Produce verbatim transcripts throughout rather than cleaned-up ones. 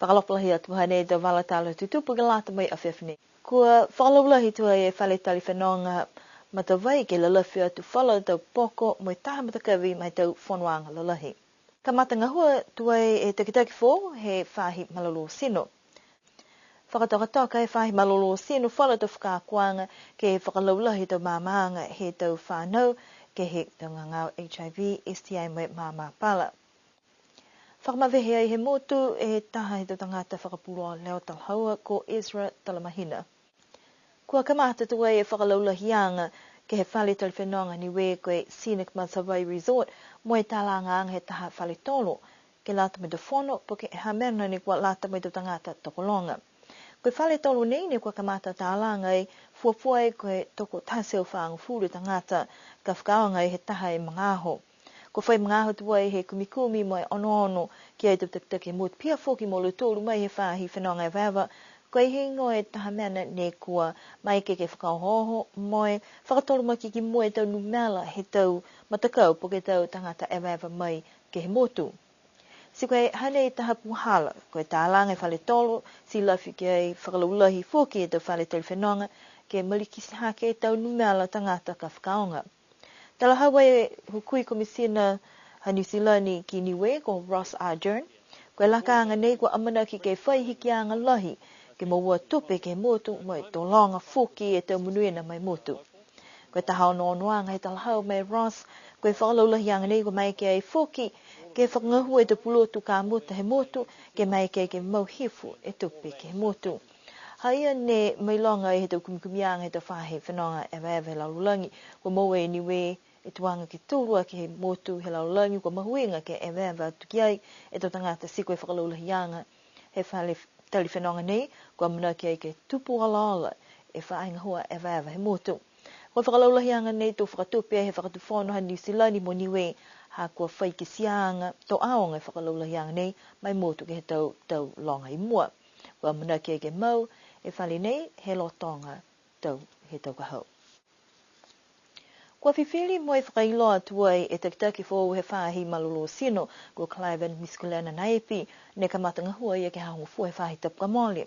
Fakaalofa lahi atu, hanei e tau vala tala tutupu ke lata mo e afiafi nei. Kua fakalaulahi tuai e fale tali fenoga Matavai ke lalafi atu falu tau poko mo e taha matakavi ma e tau fonoaga lalahi. Kamata gahua tuai e takitaki foou he faahi malolō tino. Fakatokatoka e faahi malolō tino falu tau fakaakoaga ke fakalaulahi e tau maamaaga he tau fanau ke he tau gagao H I V, S T I mo e mamapala. Fakamavehe ai he motu e taha he tau tagata fakapuloa leo talahaua ko Ezra Talamahina. Kua kamata tuai e fakalaulahiaga ke he fale tali fenoga Niue ko e Scenic Matavai Resort mo e talagaaga he taha fale tolo ke lata mo e tau fono po ke ha mena ne kua lata mo e tau tagata tokologa. Ko e fale tolo nei ne kua kamata talaga ai fuafua ai ko e toko taha e teau fagofulu tagata ka fakaaoga ai he taha e magaaho. Kua fai magaaho tuai he kumikumi mo e onoono ki ai e tau takitaki he motu pihia foki mo lautolu mai he faahi fenoga evaeva, ko e heigoa e taha mena ne kua maeke ke fakaohooho mo e fakatolomaki ki mua e tau numela he tau matakau po ke tau tagata evaeva mai ke he motu. Ti ko e hanei taha puhala, ko e talaga e fale tolo, ti lafi ki ai fakalaulahi foki e tau fale tali fenoga, ke malikiti hake e tau numela tagata ka fakaaoga. Talahau e Hukui Komisina ha Niu Silani ki Niue ko Ross Ardern, ko e lakaaga nei kua amanaki ke fai hikiaga lahi, ke moua tupe ke he motu, mo e tologa foki e tau monuina ma e motu. Ko e taha onoonoaga he talahau mai Ross, ko e fakalaulahiaga nei kua maeke ai foki ke fakagahua e tau pulotu kamuta he motu, ke maeke ke mau hifo e tupe ke he motu. Ha ia ne mailoga ai he tau kumikumiaga he tau faahi fenoga evaeva he lalolagi, kua moua e Niue e tuaga ke tolu aki he motu he lalolagi, kua mahuiga ke evaeva atu ki ai e tau tagata, ti ko e fakalaulahiaga he fale tali fenoga nei, kua amanaki ai ke tupu olaola e faahi gahua evaeva he motu. Ko e fakalaulahiaga nei to fakatupe he Fakatufono ha Niu Silani mo Niue, ha kua fai kitiaaga to aoga e fakalaulahiaga nei ma e motu ke he tau, tau loga i mua. Kua amanaki ai ke mau e fale nei he lotoga tau, he tau ka hau. Kua fifili mo e fakailoa tuai e takitaki foou he faahi malolō tino, ko Cliven Misikulena Naepi, ne kamata gahua a ia ke he Aho Gofua he faahi tapu ka mole.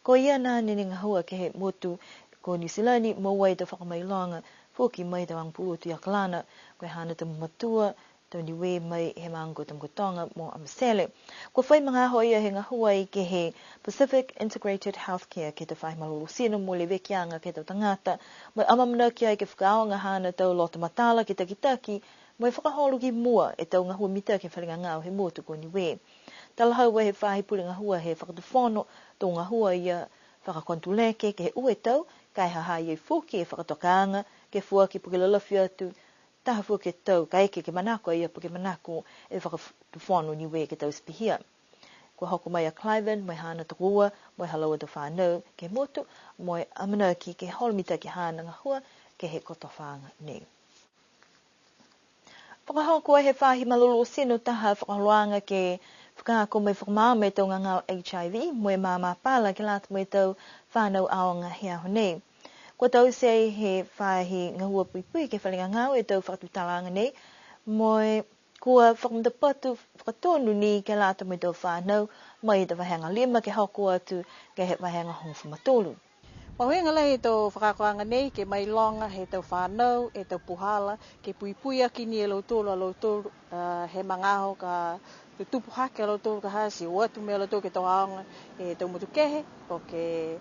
Ko ia nā ne ne gahua ke he motu ko Niu Silani, moua e tau fakamailoga foki mai he tau aga pulotu i Akalana, ko e haana tau mamatua, tau Niue mai he maaga ko Tamakautoga mo Amatele. Kua fai magaaho a ia he gahua ai ke he Pacific Integrated Healthcare ke he tau faahi malolō tino mo e levekiaga ke he tau tagata, mo e amaamanaki ai ke fakaaoga haana tau loto matala ke takitaki, mo e fakaholo ki mua e tau gahua mitaki he fale gagao he motu ko Niue. Talahau ai he faahi pule gahua he Fakatufono, to gahua a ia fakakonotuleke ke he ua e tau, ka e ha ha i ai foki e fakatokaaga ke foaki po ke lalafi atu taha foki e tau kaeke ke manako a ia po ke manako e Fakatufono Niue ke taute pihia. Kua hoko mai a Cliven mo e haana tokoua mo e ha laua tau fanau ke he motu, mo e amanaki ke holo mitaki haana gahua ke he kotofaaga nei. Fakahoko he faahi malolō tino taha fakaholoaga ke fakaako mo e fakamaama e tau gagao H I V mo e mamapala ke lata mo e tau fanau aoga he aho nei. Kua taute he faahi gahua puipui ke he fale gagao e tau fakatutalaaga nei, mo e kua fakamatapatu fakatonu ni ke lata mo e tau fanau mai he tau vahega lima ke hoko atu ke he vahega hogofulu ma tolu. Mahuiga lahi e tau fakaakoaga nei ke mailoga he tau fanau e tau puhala, ke puipui aki ni e lautolu a lautolu, a, he magaaho ka tutupu hake a lautolu ka ha ti o atu mo lautolu ke tau aoga e tau motu kehe, po ke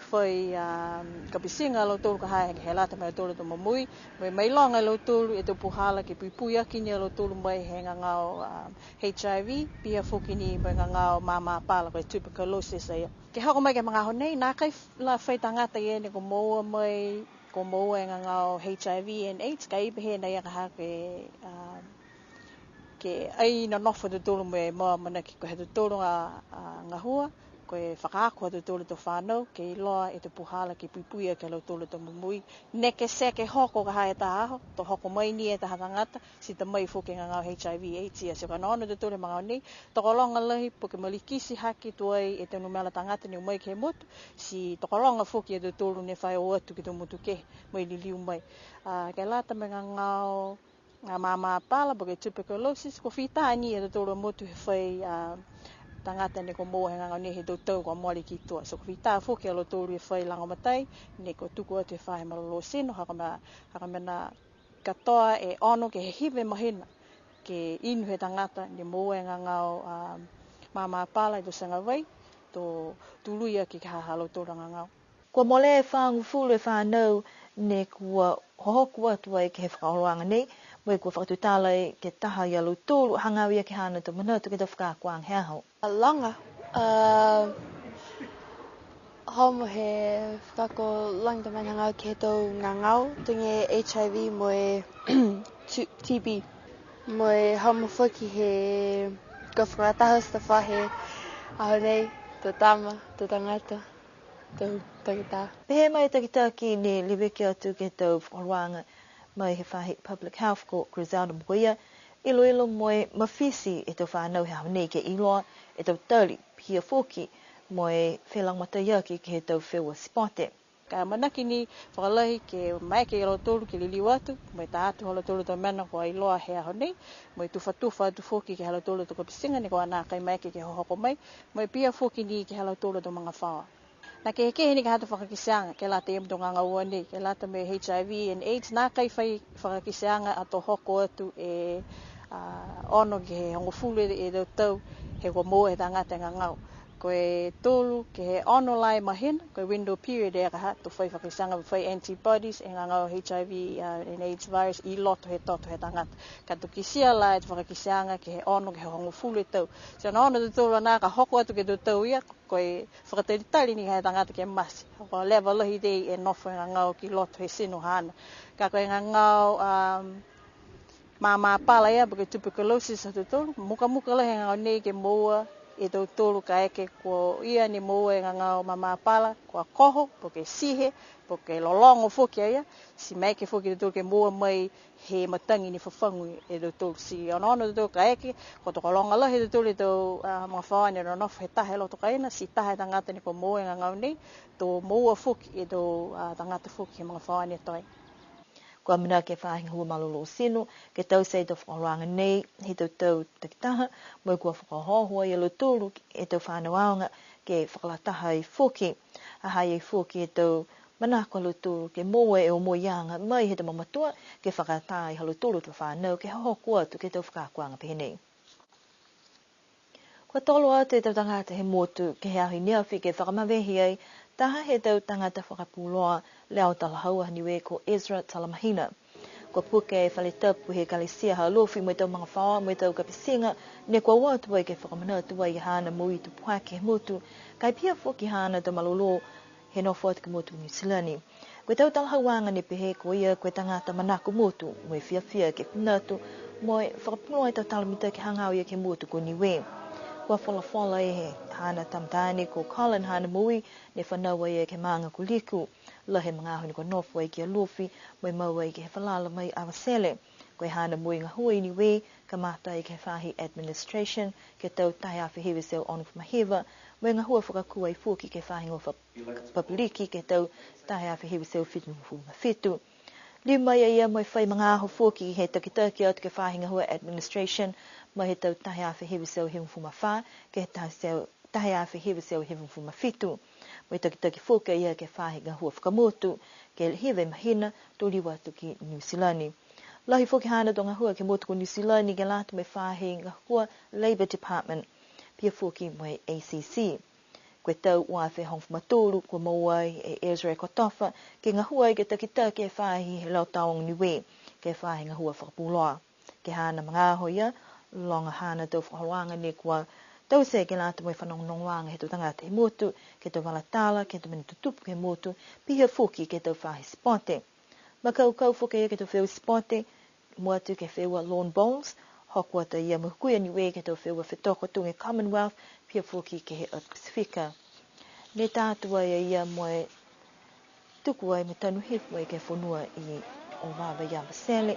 fai, a, kapitiga a lautolu ka ha he lata mo lautolu tau momoui, mo e mailoga e lautolu e tau puhala ke puipui aki ni a lautolu mai he gagao, a, H I V, pihia foki ni mo e gagao mamapala, ko e tuberculosis a ia. Ke hoko mai ke he magaaho nei, nākai la fai tagata ia ne kua moua mai, kua moua e gagao H I V and AIDS, ka e pehē nai a ka ha ke, a, ke ai nonofo a tautolu mo e mau amanaki ko e ha tautolu a, a, gahua, ko e fakaako ha tautolu tau fanau, ke iloa e tau puhala ke puipui aki a lautolu tau momoui. Neke seke hoko ka ha e taha aho, to hoko mai ni e taha tagata, ti ta mai foki e gagao H I V AIDS ia. Ti ko e onoono a tautolu he magaaho nei, tokologa lahi po ke malikiti hake tuai e tau numela tagata ne o mai ke he motu, ti tokologa foki a tautolu ne fai o atu ke he tau motu kehe mo e liliu mai. A, ke lata mo e gagao, a, mamapala po ke tuberculosis, kua fita ni e tautolu a motu he fai, a, Tagata ne kua moua he gagao nei he tau tau kua mole ki tua. So ko e fita foki a lautolu e fai lagomatai, ne kua tuku atu he faahi malolō tino, ha ko e mena, ha ko e mena katoa e ono ke he hiva e mahina, ke inu he tagata ne moua e gagao, a, mamapala he tau sagavai, to tului aki ke he ha lautolu a gagao. Kua mole e fāgofulu e fānau ne kua hohoko atu ai ke he fakaholoaga nei, mo e kua fakatutala ai ke he taha ia lautolu, hagaao ia ke he haana tau manatu ke he tau fakaakoaga he aho. Loga, a, homo he fakaako loga tau mena hagaao ke he tau gagao, tuga e H I V mo e tu-, T B. Mo e homo foki he kua fakalataha atu he aho nei, tau tama, tau tagata, tau takitaha. Pehē mai e takitaki ne leveki atu ke he tau fakaholoaga mai he faahi Public Health ko Griselda Mokoia, iloilo mo e mafiti e tau fānau he aho nei ke iloa e tau tali, pihia foki mo e felagomataiaki ke he tau feua sipote. Ka e amanaki ni fakalahi ke maeke ia lautolu ke liliu atu, mo e ta atu ha lautolu tau mena kua iloa he aho nei, mo e tufatufa atu foki ke he ha lautolu tau kapitiga ne kua nākai maeke ke hohoko mai, mo e pihia foki ni ke he ha lautolu tau magafaoa. Ne kehekehe ni ke he tau fakakiteaga, ke lata ia mo e tau gagao nei, ke lata mo e H I V and AIDS, nākai fai fakakiteaga ato hoko atu e, a, ono ke he hogofulu e, e tau tau, he kua moua he tagata e gagao. Ko e tolu ke he ono la e mahina, ko e window period e ka ha, to fai fakakiteaga, fai antibodies, e gagao H I V, a, and AIDS virus, i loto he toto he tagata. Ka to kitia la e fakakiteaga ke he ono ke he hogofulu e tau. So, ne ono tau tolu nā ka hoko atu ke he tau tau ia, ko e fakatalitali ni he tagata ke mate. Kua leva lahi tei e nofo e gagao ki loto he tino haana. Ka ko e gagao, um, mamapala ia, po ke tuberculosis ha tautolu, mukamuka lahi e gagao nei ke moua e tautolu kaeke ko ia ne moua e gagao mamapala, kua koho, po ke tihe, po ke lologo foki a ia, ti maeke foki tautolu ke moua mai he matagi ne fafagu e tautolu. Ti onoono tautolu kaeke, kua tokologa lahi e tautolu e tau, a, magafaoa ne nonofo he taha e loto kaina, ti taha e tagata ne kua moua e gagao nei, to moua foki e tau, a, tagata foki he magafaoa ne toe. Kua amanaki e faahi gahua malolō tino ke taute e tau fakaholoaga nei he tau tau takitaha, mo e kua fakaohooho ai a lautolu e tau fanau aoga ke fakalataha ai foki. Ha ha i ai foki e tau manako ha lautolu ke moua e omoiaga mai he tau mamatua ke fakaatā ai ha lautolu a tau fanau ke hohoko atu ke he tau fakaakoaga pehē nei. Kua tolo atu e tau tagata he motu ke he aho i neafi ke fakamavehe ai taha he tau tagata fakapuloa leo talahaua ha Niue ko Ezra Talamahina. Kua puke e fale tapu he Ekalesia ha Alofi mo e tau magafaoa mo e tau kapitiga, ne kua o atu ai ke fakamanatu ai haana moui tupu hake he motu, ka e pihia foki haana tau malolō he nofo atu ke he motu Niu Silani. Ko e tau talahauaga ne pehē ko ia ko e tagata manako motu, mo e fiafia ke fina atu, mo e fakapuloa e tau tala mitaki hagaao ia ke he motu ko Niue. Kua folafola e he haana tama taane ko Colin haana moui, ne fanau a ia ke he maaga ko Liku. Lahi e magaaho ne kua nofo ai ki Alofi, mo e mau ai ke he falala mai Avatele. Ko e haana moui gahua i Niue, kamata ai ke he faahi administration, ke he tau taha e afe hiva e teau onogofulu ma hiva, mo e gahua fakakū ai foki ke he faahi gahua fa-, papiliki ke he tau taha e afe hiva e teau fitugofulu ma fitu. Liu mai a ia mo e fai magaaho foki he takitaki atu ke he faahi gahua administration, mai he tau taha e afe hiva e teau hivagofulu ma fā, ke he taha e teau, taha e afe hiva e teau hivagofulu ma fitu. Mo e takitaki foki a ia ke he faahi gahua fakamotu, ke hiva e mahina, to liu atu ki Niu Silani. Lahi foki haana tau gahua ke he motu ko Niu Silani ke lata mo e faahi gahua Labour Department, pihia foki mo e A C C. Ko e tau ua afe hogofulu ma tolu, kua moua ai e Ezra e kotofa, ke gahua ai ke takitaki e faahi he Leo Taoga Niue, ke he faahi gahua fakapuloa. Ke he haana magaaho ia, loga haana tau fakaholoaga ne kua taute ke lata mo e fanogonogoaga he tau tagata he motu, ke he tau vala tala, ke he tau mena tutupu ke he motu, pihia foki ke he tau faahi sipote. Makaukau foki a ia ke he tau feua sipote, mua atu ke he feua lawn bowls, hoko atu a ia mo e hukui a Niue ke he tau feua fetoko tuga e Commonwealth, pihia foki ke he atu Pasifika. Ne ta atu ai a ia mo e tuku ai mo e tanu hifo ai ke he fonua i Ovava i Avatele,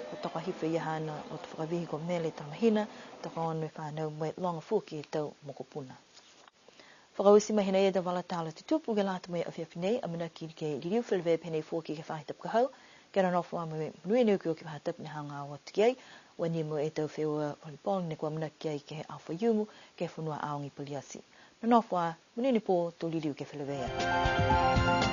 kua toka hifo a ia haana loto fakavihi ko Mele Talamahina, toka ono e fanau mo e loga foki e tau mokopuna. Fakaoti mai hinei e tau vala tala tutupu ke lata mo e afiafi nei, amanaki ke liliu feleveia pehē nei foki ke he faahi tapu ka hau, Ke nonofo ā mo e monuina e ukiuki faahi tapu ne hagaao atu ki ai, ua nimo e tau feua volleyball ne kua amanaki ai ke he aho Faiumu, ke he fonua aoga i Paliati. Nonofo ā, monuina e pō, to liliu ke feleveia.